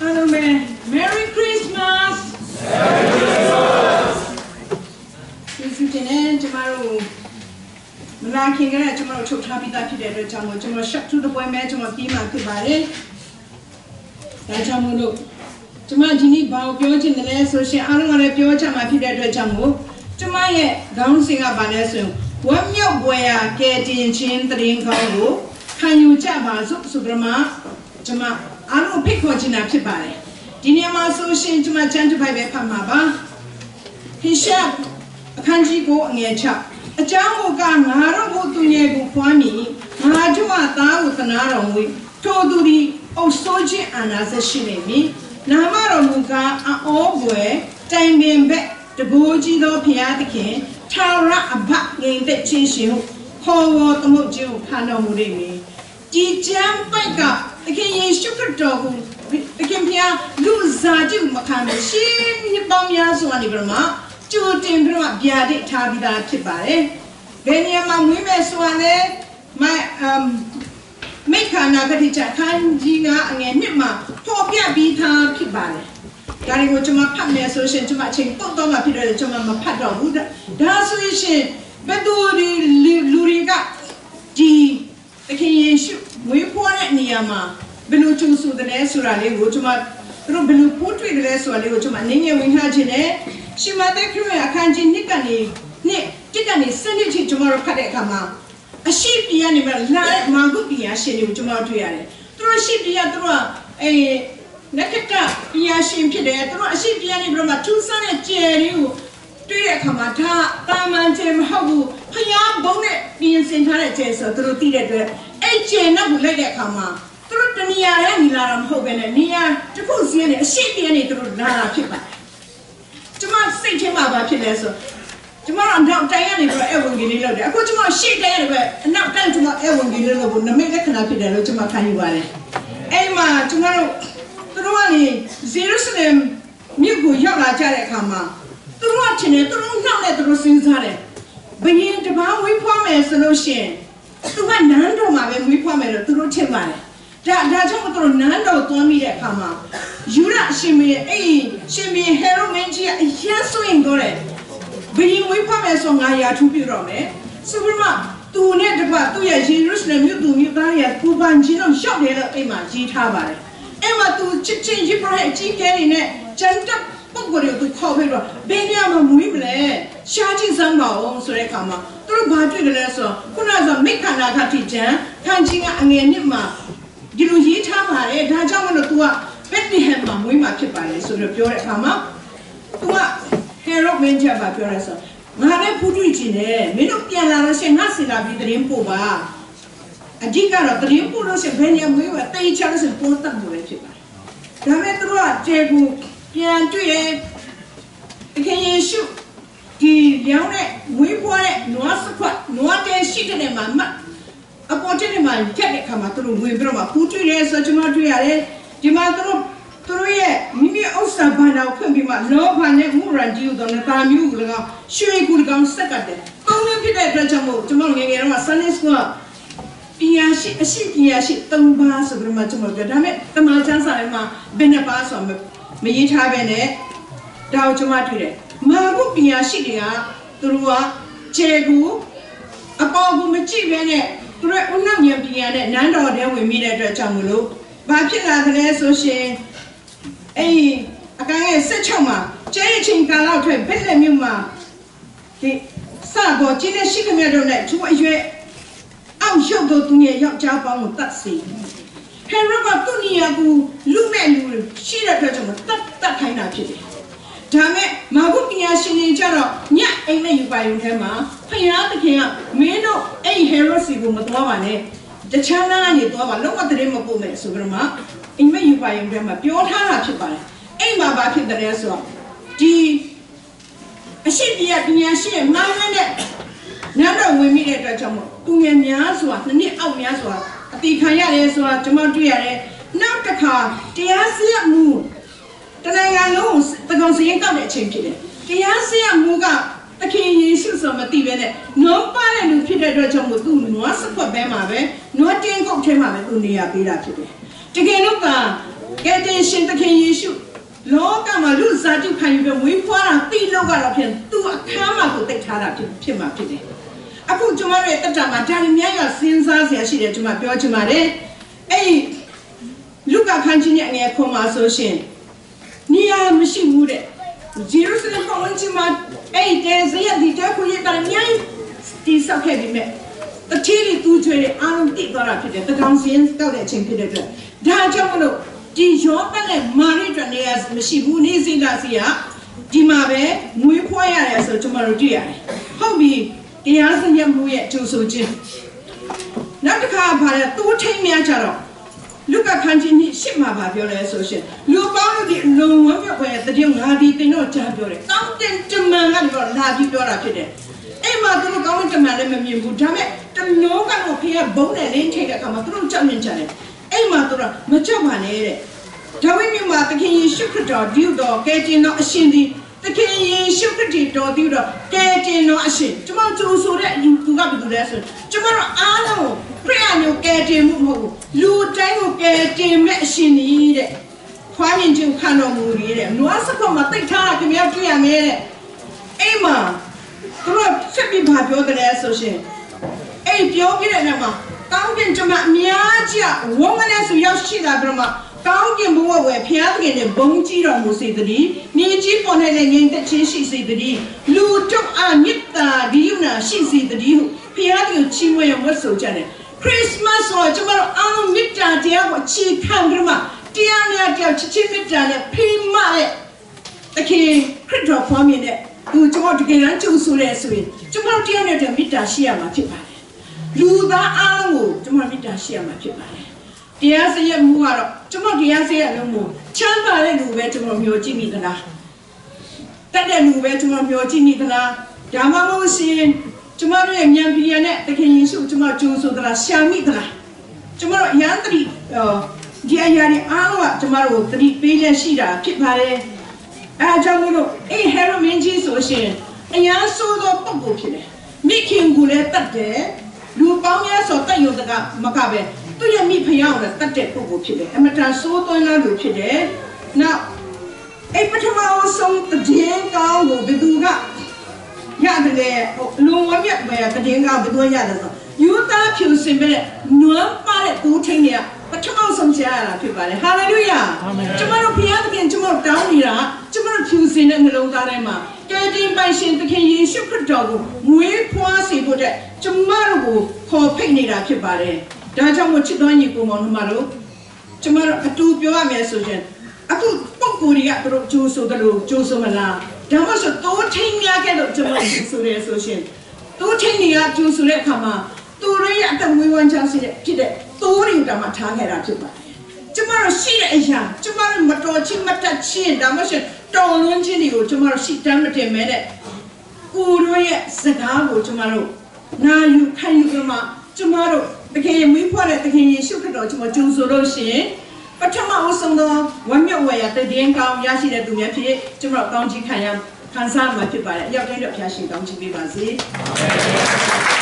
အားလုံးပဲ Merry Christmas Merry Christmas ကျေးဇူးတင်တယ်ကျမတို့မလာခင်ကတည်းကကျမတို့ချုပ်ထားပြီးသားဖြစ်တဲ့အတွက်ကြောင့်မို့ကျမ short to the point ပဲကျမပြီးမှဖြစ်ပါတယ်။ဒါကြောင့်မို့လို့ကျမဒီနေ့ဘာကိုပြောချင်တယ်လဲဆိုရှင်အားလုံးကလည်းပြောချမှာဖြစ်တဲ့အတွက်ကြောင့်မို့ကျမရဲ့ခေါင်းစဉ်ကဘာလဲဆိုရင်ဝမ်းမြောက်ပွဲရာကဲတင်ချင်းတရင်ကောင်းကိုခံယူကြပါစို့ဆိုပြီးမှကျမအားလုံးဖိတ်ခေါ်ချင်တာဖြစ်ပါတယ်။ဒီနေရာမှာဆိုရှင်ကျမကျမ်းတစ်ပိုက်ပဲဖတ်မှာပါ။ဟိရှပ်အခန်းကြီးကိုအငယ်6အเจ้าကိုကငါတို့ကိုသူငယ်ကိုဖွားမည်ငါတို့ကသားကိုသနာတော်မူထိုသူသည်အုပ်စိုးခြင်းအာဏာဆက်ရှိနေမည်နာမတော်မူကားအောဘွယ်တိုင်ပင်ဘက်တဘိုးကြီးသောဖျားသခင်ထာဝရအဘငိမ်သက်ခြင်းရှင်ဟုခေါ်ဝေါ်သမုတ်ခြင်းကိုခံတော်မူလိမ့်မည်ဒီကျမ်းပိုက်ကသခင်ယေရှုခရစ်တော်ကိုသခင်ဖျားလူစားကြည့်မခံဘူးရှင်နှစ်ပေါင်းများစွာနေပြီးတော့မှကြိုတင်ပြီးတော့ဗျာဒိတ်ထားပြီးသားဖြစ်ပါတယ်ဘယ်နေရာမှာမွေးမဲ့ဆိုတာလဲမအမ်မိခန္ဓာဂတိချခန်းကြီးကအငယ်နှစ်မှာပေါ်ပြပြီးသားဖြစ်ပါတယ်ဒါတွေကိုကျွန်မဖတ်မယ်ဆိုရှင်ကျွန်မအချိန်ပုတ်တော့မှဖြစ်တယ်ကျွန်မမဖတ်တော့ဘူးဒါဆိုရင်ဘယ်သူဒီလူတွေကဒီသခင်ယေရှုမွေးဖွားတဲ့နေရာမှာဘယ်လိုကြုံဆိုတယ်ဆိုတာလေးကိုကျွန်မတို့ဘယ်လိုပို့တွေ့တယ်ဆိုတာလေးကိုကျွန်မအနေငယ်ဝင်ထားခြင်းနဲ့ရှင်မသက်ခရစ်ရဲ့အခန်းကြီးနှစ်ကနေနှစ်တစ်ကနေစနစ်ထိကျွန်တော်တို့ဖတ်တဲ့အခါမှာအရှိပြည်ကနေမှလာတဲ့မာဂုပြည်ရှင်တွေကိုကျွန်တော်တွေ့ရတယ်။သူတို့ရှိပြည်ကသူတို့ကအဲနက္ခတပြည်ရှင်ဖြစ်တယ်။သူတို့အရှိပြည်ကနေပြီးတော့မှထူးဆန်းတဲ့ကျယ်တွေကိုတွေ့တဲ့အခါမှာဒါတာမန်ကျယ်မဟုတ်ဘူး။ဖျားဘုံနဲ့ပြင်ဆင်ထားတဲ့ကျယ်ဆိုသူတို့သိတဲ့အတွက်အဲ့ကျယ်နောက်ကိုလိုက်တဲ့အခါမှာသူတို့တနေရာနဲ့နေလာတာမဟုတ်ပဲနဲ့နေရာတစ်ခုစီကနေအရှိပြည်ကနေသူတို့လာတာဖြစ်ပါတယ်။ကျမစိတ်ထဲမှာဘာဖြစ်လဲဆိုကျမတို့အနောက်တိုင်းကနေပြီးတော့အဲ့ဝင်ကြီးလေးလောက်တယ်အခုကျမရှေ့တိုင်းကနေပြီးအနောက်တိုင်းကျမအဲ့ဝင်ကြီးလေးလောက်ကိုနမိတ်လက္ခဏာဖြစ်တယ်လို့ကျမခံယူပါတယ်အဲ့မှာကျမတို့သူတို့ကနေဂျေရုရှလင်မြို့ကိုရောက်လာကြတဲ့အခါမှာသူတို့ကထင်တယ်သူတို့နှောက်နဲ့သူတို့စဉ်းစားတယ်ဘယင်တပားဝေးဖွားမယ်ဆိုလို့ရှိရင်သူကနန်းတော်မှာပဲမွေးဖွားမယ်လို့သူတို့ထင်ပါတယ်ဒါဒါကြောင့်မသူတို့နန်းတော်သွားမိတဲ့အခါမှာယူရရှင်မင်းအဲ့ရှင်မင်းဟေရုမင်းကြီးကအရန်ဆိုရင်တော့တယ်ဘယင်မွေးဖွားမယ်ဆိုငါရာထူးပြတော့မယ်ဆိုပြီးမှသူနဲ့တပတ်သူ့ရဲ့ယေရုရှလင်မြို့သူမြို့သားတွေကပူပန်ခြင်းတော့ရှောက်တယ်လို့အိမ်မှာရေးထားပါတယ်အဲ့မှာသူချစ်ချင်းယေဘရဟအကြီးကဲနေနဲ့ကျန်တဲ့ပုဂ္ဂိုလ်တွေကိုသူခေါ်ပြီးတော့ဘယ်နေရာမှာမွေးမလဲရှားကြည့်စမ်းပါအောင်ဆိုတဲ့အခါမှာသူတို့ဘာတွေ့တယ်လဲဆိုတော့ခုနကဆိုမိခန္ဓာခတိကျန်ခန်းကြီးကအငယ်နှစ်မှာဒီလိုရေးထားပါတယ်ဒါကြောင့်မလို့ तू ကဘက်လီဟမ်မှာမွေးမှာဖြစ်ပါတယ်ဆိုတော့ပြောတဲ့အခါမှာ तू ကဟေရုမင်းချက်ပါပြောရဲဆိုငါလည်းဖူးတွေ့ချင်တယ်မင်းတို့ပြန်လာလို့ရှိရင်ငါစင်လာပြီးတရင်ပို့ပါအဓိကတော့တရင်ပို့လို့ရှိရင်ဘယ်နေရာမွေးမှာတိတ်ချလို့ရှိရင်ပိုးတက်မှုပဲဖြစ်ပါတယ်ဒါပေမဲ့သူတို့ကကျေကူပြန်တွေ့တယ်သခင်ယေရှုဒီရောင်းတဲ့မွေးဖွားတဲ့နွားစခွတ်နွားတဲရှိတဲ့နေမှာအပေါ်တဲ့နေမှာရက်တဲ့အခါမှာသူတို့ဝင်ပြီးတော့မှဖူးတွေ့တယ်ဆိုကျွန်တော်တွေ့ရတယ်ဒီမှာသူတို့သူတို့ရဲ့မိမိဥစ္စာဘာနာကိုဖွင့်ပြီးမှလောဘနဲ့မူရန်တီကိုတော့နတာမျိုးကိုလည်းရွှေကူကောင်ဆက်ကတ်တယ်။သုံးမျိုးဖြစ်တဲ့အတွက်ကြောင့်မို့ကျွန်တော်ငယ်ငယ်တော့ Sunday School ကပညာရှိအရှိပညာရှိ၃ပါးဆိုပြီးမှကျွန်တော်ပြောဒါပေမဲ့တမန်ကျမ်းစာထဲမှာဘယ်နှပါးဆိုတော့မရေးထားပဲနဲ့ဒါကိုကျွန်မတွေ့တယ်။မာကုပညာရှိတွေကသူတို့ကခြေကူအပေါ်ကူမကြည့်ပဲနဲ့သူတို့ဥနှောက်ဉာဏ်ပညာနဲ့နန်းတော်ထဲဝင်မိတဲ့အတွက်ကြောင့်မလို့ဘာဖြစ်လာသလဲဆိုရှင်အဲ့အကန်းရဲ့16မှာကျဲချင်းကာလောက်ထွက်ဘက်လက်မြို့မှာဒီစတော့ကျင်းတဲ့ရှိခမြတို့နဲ့သူအရွယ်အောက်ရုပ်တို့သူရဲ့ယောက်ျားပေါင်းကိုတတ်စီဟေရုကသူ့နေရာကိုလူမဲ့လူရှိတဲ့အတွက်ကြောင့်တတ်တတ်ခိုင်းတာဖြစ်တယ်ဒါမဲ့မာဂုပညာရှင်တွေကြတော့ညအိမ်နဲ့ယူပါယုံထဲမှာဖယားသခင်ကမင်းတို့အဲ့ဟေရုစီကိုမတော်ပါနဲ့တခြားနားကနေတော်ပါလုံးဝတရေမပို့မဲ့ဆိုပြီးတော့မှအိမ်မက်ယူပါယုံထဲမှာပြောထားတာဖြစ်ပါတယ်အဲ့မှာဘာဖြစ်တယ်ဆိုတော့ဒီအရှိပြပညာရှိရဲ့မာနနဲ့နန်းတော်ဝင်မိတဲ့အတွက်ကြောင့်မို့သူငယ်များစွာနှစ်နှစ်အောက်များစွာအတိခံရတယ်ဆိုတာကျွန်မတွေ့ရတယ်နောက်တစ်ခါတရားစရမှုတနိုင်ငံလုံးတကောင်စရင်ကောက်တဲ့အချိန်ဖြစ်တယ်တရားစရမှုကသခင်ယေရှုဆိုမသိပဲနဲ့နွားပါတဲ့လူဖြစ်တဲ့အတွက်ကြောင့်မို့သူနွားစခွက်ပဲမှာပဲနွားတင်းကုတ်ထဲမှာပဲသူနေရာပေးတာဖြစ်တယ်တကယ်လို့က ကယ်တင်ရှင်သခင်ယေရှုလောကမှာလူစားတုခံယူပြီးမွေးဖွားတာတိလို့ကတော့ဖြင့်သူ့အခန်းမှာကိုတိတ်ထားတာဖြစ်ဖြစ်မှာဖြစ်တယ်အခုကျမတို့ရဲ့တက်တာမှာဒါတွေများရစဉ်းစားစရာရှိတယ်ကျမပြောချင်ပါတယ်အဲ့လုကာခန်းကြီးနဲ့အငယ်ခွန်မှာဆိုရှင်နေရာမရှိဘူးတဲ့ဂျေရုဆလင်ပတ်ဝန်းကျင်မှာအဲ့တဲဇရဒီတဲခုရတာအများကြီးတိဆောက်ခဲ့ပြီးမဲ့တတိရီသူချွေတွေအားလုံးတိသွားတာဖြစ်တယ်တကောင်စင်းတောက်တဲ့အချိန်ဖြစ်တဲ့အတွက်ဒါကြောင့်မလို့ဒီယောသနဲ့မာရိအတွက်နေရာမရှိဘူးနေစီလာစီကဒီမှာပဲငွေဖွားရတယ်ဆိုကျွန်တော်တို့တွေ့ရတယ်ဟုတ်ပြီတရားစညက်မှုရဲ့ကြိုဆိုခြင်းနောက်တစ်ခါဗါလဲတိုးထိန်များကြတော့လုကခန်းကြီးနှစ်ရှစ်မှာဗာပြောလဲဆိုရှင်လူပေါင်းတို့ဒီလုံဝမ်းမြောက်ပဲတတိယငါဒီတင်တော့ကြားပြောတယ်ကောင်းတဲ့တမန်ကတော့လာပြီးပြောတာဖြစ်တယ်အဲ့မှာသူတို့ကောင်းတဲ့တမန်လည်းမမြင်ဘူးဒါပေမဲ့တလုံးကတော့ဖေကဘုံနဲ့လင်းထိတ်တဲ့အခါမှာသူတို့ကြောက်နေကြတယ်အဲ့မှာသူတို့မကြောက်ပါနဲ့တဲ့ဒါဝိမြို့မှာသခင်ယေရှုခရစ်တော်ပြုတော်ကယ်တင်တော်အရှင်သည်သခင်ယေရှုခရစ်တော်ပြုတော်ကယ်တင်တော်အရှင်ကျမတို့ကြိုဆိုတဲ့သူကဘယ်သူလဲဆိုကျမတို့အားလုံးခရစ်ယာန်ကိုကယ်တင်မှုမဟုတ်ဘူးလူတိုင်းကိုကယ်တင်မဲ့အရှင်ကြီးတဲ့ခွားမြင်ခြင်းခံတော်မူရတဲ့နွားစကောမှာတိတ်ထားတာခင်ဗျားတွေ့ရမယ်တဲ့အိမ်မှာသူတို့ဆက်ပြီးဘာပြောတယ်ဆိုရှင်အဲ့ပြောပြတဲ့အခါမှာကောင်းကင်ကျမအများကြီးကဝုန်းကနေဆိုရောက်ရှိလာပြီးတော့မှကောင်းကင်ဘဝဝယ်ဖျားသခင်နဲ့ဘုံကြီးတော်မူစေတည်းမြေကြီးပေါ်၌လည်းငြိမ်သက်ခြင်းရှိစေတည်းလူတို့အမေတ္တာဒီယုနာရှိစေတည်းဟုဖျားသခင်ချီးမွမ်းရဝတ်ဆိုကြတယ်ခရစ်မတ်ဆိုကျမတို့အားလုံးမေတ္တာတရားကိုအခြေခံပြီးမှတရားများတရားချစ်ချင်းမေတ္တာနဲ့ဖိမတဲ့သခင်ခရစ်တော်ဖွားမြင်တဲ့သူကျမတို့တကယ်တမ်းကြုံဆိုရဲဆိုရင်ကျမတို့တရားနဲ့တည်းမေတ္တာရှိရမှာဖြစ်ပါတယ်လူသားအားလုံးကိုကျမတို့မေတ္တာရှိရမှာဖြစ်ပါတယ်တရားစရက်မှုကတော့ကျမတရားစရက်လုံးကိုချမ်းသာတဲ့လူပဲကျမမျှော်ကြည့်မိသလားတတ်တဲ့လူပဲကျမမျှော်ကြည့်မိသလားဒါမှမဟုတ်ရှင်ကျမတို့ရဲ့ဉာဏ်ပညာနဲ့သခင်ယေရှုကျမကြိုးဆိုသလားရှာမိသလားကျမတို့ရန်တတိဒီအရာတွေအားလုံးကကျမတို့တတိပေးလက်ရှိတာဖြစ်ပါတယ်အဲအကြောင်းမို့လို့အေးဟဲရိုမင်းကြီးဆိုရှင်အရန်ဆိုးသောပုဂ္ဂိုလ်ဖြစ်တယ်မိခင်ကလည်းတတ်တယ်လူပေါင်းများဆိုတတ်ရုံတကမကပဲသူ့ရဲ့မိဖုရားကိုလည်းတတ်တဲ့ပုဂ္ဂိုလ်ဖြစ်တယ်အမတန်ဆိုးသွမ်းတဲ့လူဖြစ်တယ်နောက်အဲ့ပထမအဆုံးတည်င်းကောင်းကိုဘယ်သူကရတယ်လေလုံဝမြတ်ပဲတည်င်းကောင်းဘယ်သူရတယ်ဆိုယူသားဖြူစင်ပဲနွမ်းပါတဲ့ကိုထိန်တွေကပထမဆုံးကြားရတာဖြစ်ပါတယ်ဟာလေလုယာကျမတို့ဘုရားသခင်ကျမတို့တောင်းနေတာကျမတို့ဖြူစင်တဲ့နှလုံးသားထဲမှာကယ်တင်ပိုင်ရှင်သခင်ယေရှုခရစ်တော်ကိုမွေးဖွားစေဖို့တဲ့ကျမတို့ကိုခေါ်ဖိတ်နေတာဖြစ်ပါတယ်ဒါကြောင့်မို့ချစ်တော်ညီကိုမောင်တို့မတို့ကျမတို့အတူပြောရမယ်ဆိုရင်အခုပုံကိုယ်တွေကသူတို့ကြိုးဆိုတယ်လို့ကြိုးဆိုမလားဒါမှဆိုတိုးထိန်များခဲ့လို့ကျမတို့ဆိုရဲဆိုရှင်တိုးထိန်တွေကကြိုးဆိုတဲ့အခါမှာသူတို့ရဲ့အသက်မွေးဝမ်းကြောင်းရှိတဲ့ဖြစ်တဲ့တိုးတွေကမှထားခဲ့တာဖြစ်ပါတယ်ကျမတို့ရှိတဲ့အရာကျမတို့မတော်ချင်းမတက်ချင်းဒါမှမဟုတ်တော်လွန်းချင်းတွေကိုကျမတို့ရှိတမ်းမတင်မဲတဲ့ကိုတို့ရဲ့စကားကိုကျမတို့နာယူခံယူပြီးမှကျမတို့တခင်မွေးဖွားတဲ့တခင်ယေရှုခရစ်တော်ကျမကြုံဆိုလို့ရှိရင်ပထမအဆုံးသောဝမ်းမြောက်ဝယ်ရတဲ့တင်ကောင်းရရှိတဲ့သူများဖြစ်ကျမတို့ကောင်းချီးခံရခံစားမှာဖြစ်ပါတယ်အရောက်တိုင်းတော့ဖျားရှင်ကောင်းချီးပေးပါစေ။